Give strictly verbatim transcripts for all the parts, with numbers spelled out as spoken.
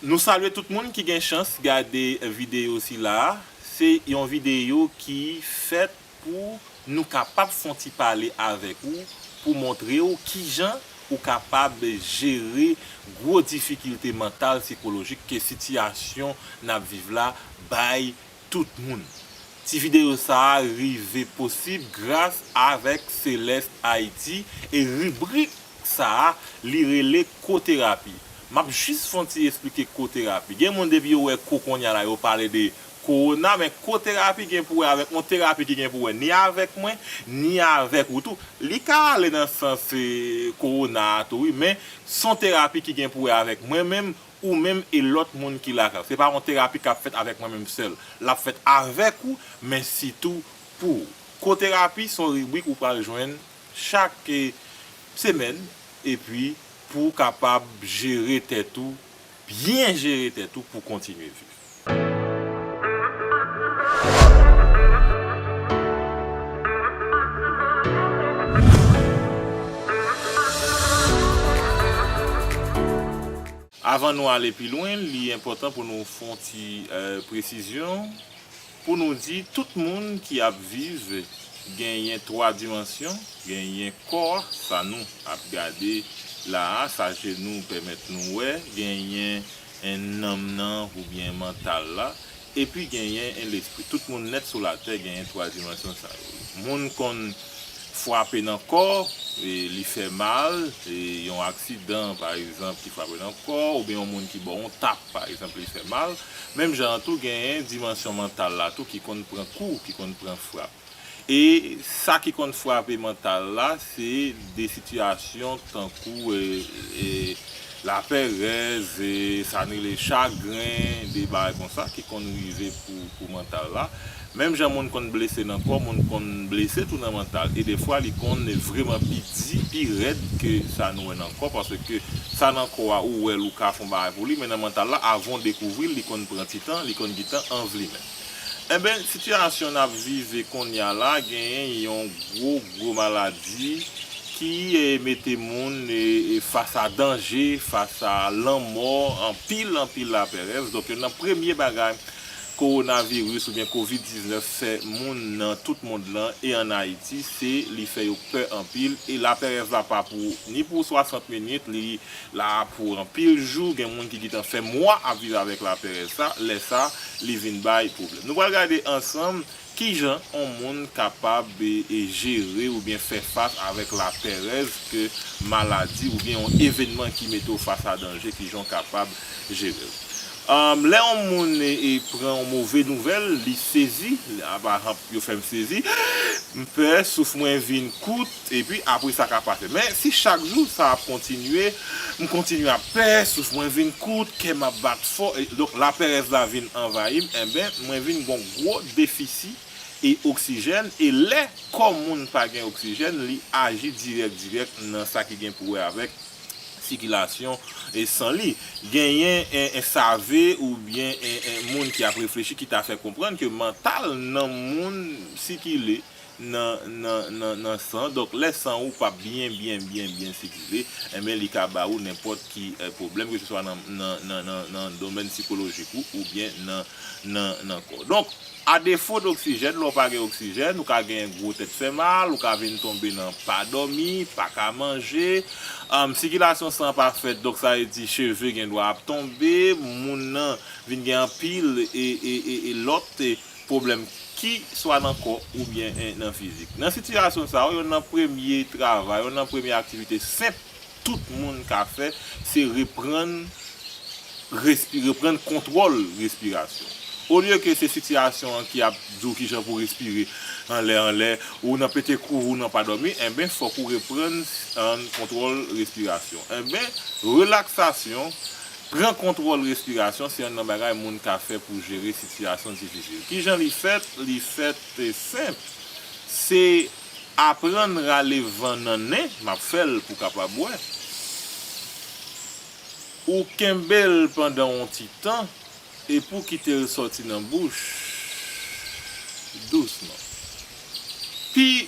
Nou salye tout moun ki gen chans gade videyo sila a. Se yon videyo ki fèt pou nou kapab fè yon ti pale avèk ou, pou montre w kijan ou kapab jere gwo difikilte mantal, sikolojik ke sitiyasyon n ap viv la bay tout moun. Ti videyo sa a rive posib gras avèk Celeste Haïti e ribrik sa a, li rele Koterapi. M ap jis fè yon ti esplike koterapi. Gen moun depi yo wè ko kounye a la, yo pale de kowona, men koterapi gen pou wè avèk yon terapi ki gen pou wè ni avèk mwen, ni avèk ou tou. Li ka ale nan sans, eh, kowona a tou, wi, men se yon terapi ki gen pou wè avèk mwen menm, ou menm e lòt moun ki lakay ou. Se pa yon terapi k ap fèt avèk mwen menm sèl. L ap fèt avèk ou, men sitou pou ou. Koterapi se yon ribrik ou pral jwenn chak, eh, semèn, epi pou w kapab jere tèt ou, byen jere tèt ou pou w kontinye viv. Avan nou ale pi lwen, li enpòtan pou nou fè yon ti, eh, presizyon, pou nou di tout moun ki ap viv genyen twa dimansyon, genyen kò a, sa nou ap gade la a, sa je nou pèmèt nou wè, genyen en nanm nan oubyen mantal la, epi genyen en lespri. Tout moun nèt sou latè genyen twa dimansyon sa yo. Moun konn frape nan kò, e li fè mal, e yon aksidan, pa egzanp, ki frape nan kò, oubyen yon moun ki ba w yon tap, pa egzanp, li fè mal. Menm jan an tou, genyen dimansyon mantal la tou ki konn pran kou, ki konn pran frap. E sa ki konn frape mantal la, se de sitiyasyon tankou, e, e, lapèrèz, e, sa n rele chagren, de bagay konsa ki konn rive pou, pou mantal la. Menm jan moun konn blese nan kò, moun konn blese tou nan mantal. E defwa, li konn vrèman pi di, pi rèd ke sa nou wè nan kò, paske sa nan kò a, ou wè l, ou ka fè yon bagay pou li, men nan mantal la, avan w dekouvri l, li konn pran ti tan, li konn gentan anvlimen. Enben, sitiyasyon n ap vive kounye a la, genyen yon gwo, gwo maladi ki, eh, mete moun, eh, eh, fas a danje, fas a lanmò, anpil, anpil lapèrèz. Donk, youn nan premye bagay kowonaviris oubyen kovid diznèf fè moun nan tout mond lan e ann Ayiti, se li fè yo pè anpil. E lapèrèz la pa pou, ni pou swasant minit, li la pou anpil jou. Gen moun ki gentan fè mwa ap viv avèk lapèrèz sa. Lè sa, li vin bay pwoblèm. Nou pral gade ansanm kijan yon moun kapab, e, e, jere oubyen fè fas avèk lapèrèz ke maladi oubyen yon evènman ki mete w fas a danje, kijan w kapab jere l. Anm, lè yon moun, e, e, pran yon move nouvèl, li sezi, pa egzanp, yo fè m sezi, m pè, souf mwen vin kout, epi apre sa ka pase. Men si chak jou sa ap kontinye, m kontinye ap pè, souf mwen vin kout, kè m ap bat fò, e, donk lapèrèz la vin anvayi m, enben, mwen vin gon gwo defisi e oksijèn, e lè kò moun pa gen oksijèn, li aji dirèk, dirèk nan sa ki gen pou wè avèk sikilasyon e san li. Genyen en, en save oubyen en, en moun ki ap reflechi ki ta fè konprann ke mantal nan moun sikile nan, nan, nan, nan san. Donk, lè san ou p ap byen, byen, byen, byen sikile, enben, li ka ba ou nenpòt ki, eh, pwoblèm, keseswa nan, nan, nan, nan, nan domèn sikolojik ou, oubyen nan, nan, nan kò. Donk, a defo d'oksijèn, lè w pa gen oksijèn, ou ka gen gwo tèt fè mal, ou ka vin tonbe nan pa dòmi, pa ka manje, anm, sikilasyon san pa fèt, donk sa vle di cheve gen dwa ap tonbe, moun nan vin gen anpil e, e, e, e lòt, e, pwoblèm ki swa nan kò oubyen, e, nan fizik. Nan sitiyasyon sa yo, youn nan premye travay, youn nan premye aktivite senp tout moun ka fè, se reprann respi-, reprann kontwòl respirasyon. Olye ke se sitiyasyon an ki ap di w kijan pou w respire anlè, anlè, ou nan pete kouv, ou nan pa dòmi, enben, fòk ou reprann, ann, kontwòl respirasyon. Enben, relaksasyon, pran kontwòl respirasyon, se youn nan bagay moun ka fè pou jere sitiyasyon difisil. Kijan li fèt? Li fèt, e, senp. Se aprann rale van nan nen, m ap fè l pou w kapab wè. Ou kenbe l pandan yon ti tan, epi w kite l sòti nan bouch dousman. Pi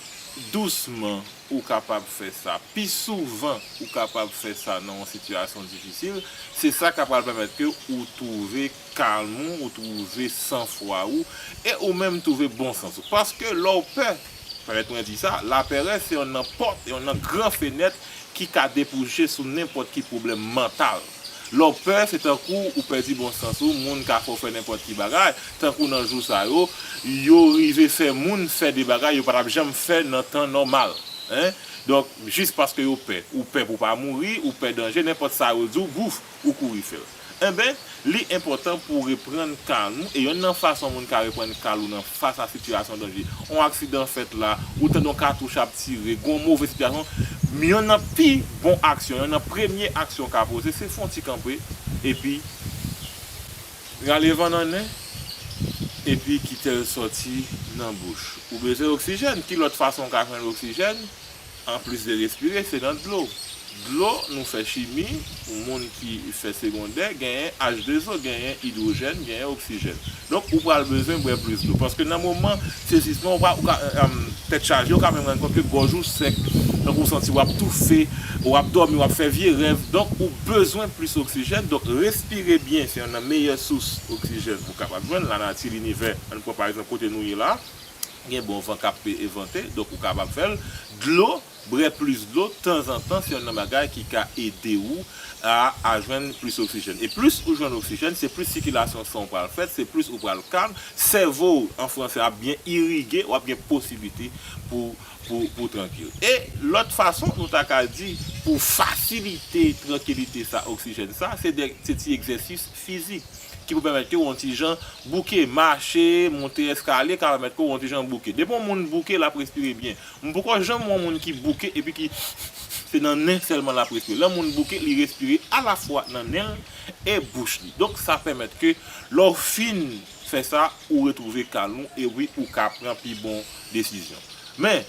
dousman ou kapab fè sa, pi souvan ou kapab fè sa nan yon sitiyasyon difisil, se sa k ap pral pèmèt ke ou twouve kalm ou, ou twouve sanfwa ou, e ou menm twouve bon sans ou. Paske lè w pè, pèmèt mwen di sa, lapèrè se yonn nan pòt, yonn nan gran fenèt ki ka debouche sou nenpòt ki pwoblèm mantal. Lè w pè, se tankou ou pèdi bon sans ou, moun ka fè w fè nenpòt ki bagay, tankou nan jou sa yo, yo rive fè moun fè de bagay yo pa t ap janm fè nan tan nòmal. Hein? Donk, jis paske yo pè. Ou pè pou w pa mouri, ou pè danje, nenpòt sa yo di w, bouf, ou kouri fè l. Enben, li enpòtan pou w reprann kalm ou, e yonn nan fason moun ka reprann kalm ou nan fas a sitiyasyon danje, yon aksidan fèt la, ou tande yon katouch ap tire, gon move sitiyasyon, yonn nan pi bon aksyon, yonn nan premye aksyon w ka poze, se fè yon ti kanpe, epi rale van nan nen, epi kite l soti nan bouch. Ou bezwen oksijèn. Ki lòt fason w ka jwenn oksijèn? Anplis de respire, se nan dlo. Dlo, nou fè chimi, pou moun ki fè segondè, genyen H de O, genyen idwojèn, genyen oksijèn. Donk, ou pral bezwen bwè plis dlo. Paske nan moman sezisman, ou ka, ou ka, tèt chaje, ou ka menm rann kont ke gòj ou sèk, donk ou santi w ap toufe, w ap dòmi, w ap fè vye rèv. Donk, ou bezwen plis oksijèn. Donk, respire byen, se yonn nan meyè sous oksijèn ou kapab jwenn. Lanati, linivè, ann pran pa egzanp kote nou ye la. Gen bon van k ap evante, donk ou kapab fè l. Dlo, bwè plis dlo tanzantan, se yonn nan bagay ki ka ede ou a, a jwenn plis oksijèn. E plis ou jwenn oksijèn, se plis sikilasyon san w pral fèt, se plis ou pral kalm. Sèvo w, an franse, ap byen irige, w ap gen posiblite pou, pou, pou trankil. E lòt fason, nou ta ka di, pou fasilite trankilite sa, oksijèn sa, se de, se ti egzèsis fizik ki pou pèmèt ke w yon ti jan bouke. Mache, monte eskalye ka pèmèt ke w yon ti jan bouke. Depi yon moun bouke, l ap respire byen. M poko janm wè yon moun ki bouke epi ki se nan nen sèlman l ap respire. Lè moun bouke, li respire alafwa nan nen l e bouch li. Donk, sa pèmèt ke lè w fin fè sa, ou retwouve kalm ou, e wi, ou ka pran pi bon desizyon. Men,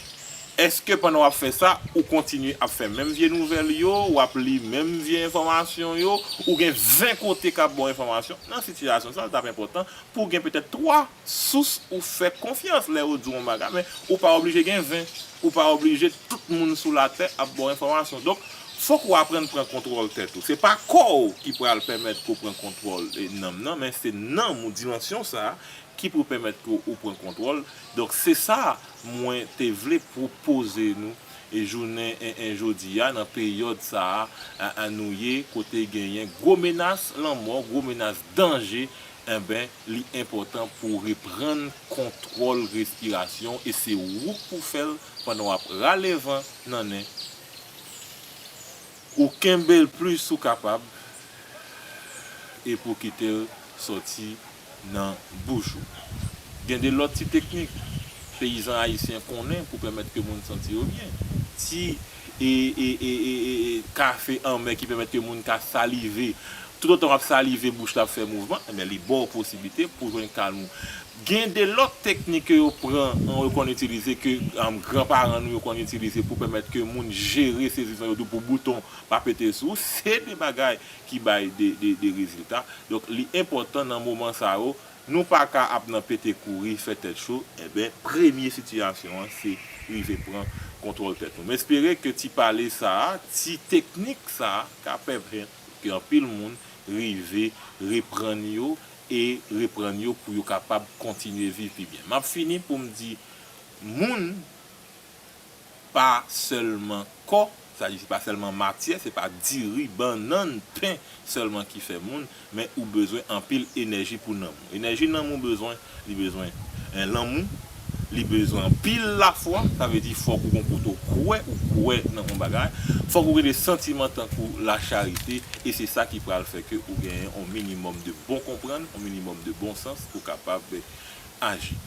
èske pandan w ap fè sa, ou kontinye ap fè menm vye nouvèl yo, w ap li menm vye enfòmasyon yo, ou gen ven kote k ap ba w enfòmasyon? Nan sitiyasyon sa, l t ap enpòtan pou w gen petèt twa sous ou fè konfyans lè yo di w yon bagay, men ou pa oblije gen ven, ou pa oblije tout moun sou latè ap ba w enfòmasyon. Donk, fòk ou aprann pran kontwòl tèt ou. Se pa kò w ki pral pèmèt ke w pran kontwòl, e, nanm nan, men se nanm ou, dimansyon sa a, ki pou pèmèt ke w pran kontwòl. Donk, se sa mwen te vle pwopoze nou, e, jounen, en, en, jodi a, nan peryòd sa a, a, a nou ye, kote genyen gwo menas lanmò, gwo menas danje, enben, li enpòtan pou w reprann kontwòl respirasyon w, e se ou k pou fè l pandan w ap rale van nan nen. Ou kenbe l plis ou kapab, e pou w kite l soti nan bouch ou. Gen de lòt ti teknik peyizan ayisyen konnen pou pèmèt ke moun santi yo byen. Ti, e, e, e, e, e, e, kafe anmè ki pèmèt ke moun ka salive. Toutotan w ap salive, bouch la ap fè mouvman, enben, li ba w posiblite pou w jwenn kalm ou. Gen de lòt teknik ke yo pran, yo konn itilize, ke, um, granparan nou yo konn itilize pou pèmèt ke moun jere sezisman yo, tou pou bouton pa pete sou ou. Se de bagay ki bay de, de, de rezilta. Donk, li enpòtan nan moman sa yo, nou pa ka ap nan pete kouri, fè tèt cho, enben, premye sitiyasyon an, se rive pran kontwòl tèt nou. M espere ke ti pale sa a, ti teknik sa a, ka pèmèt ke anpil moun rive reprann yo, e reprann yo pou yo kapab kontinye viv pi byen. M ap fini pou m di, moun pa sèlman kò, sa di se pa sèlman matyè, se pa diri, bannann, pen sèlman ki fè moun, men ou bezwen anpil enèji pou nanm ou. Enèji nanm ou bezwen, li bezwen, en, lanmou, li bezwen anpil lafwa, sa vle di fòk ou gon kote w kwè, ou kwè nan yon bagay, fòk ou gen de santiman tankou lacharite, e se sa ki pral fè ke ou genyen yon minimòm de bon konprann, yon minimòm de bon sans pou w kapab aji.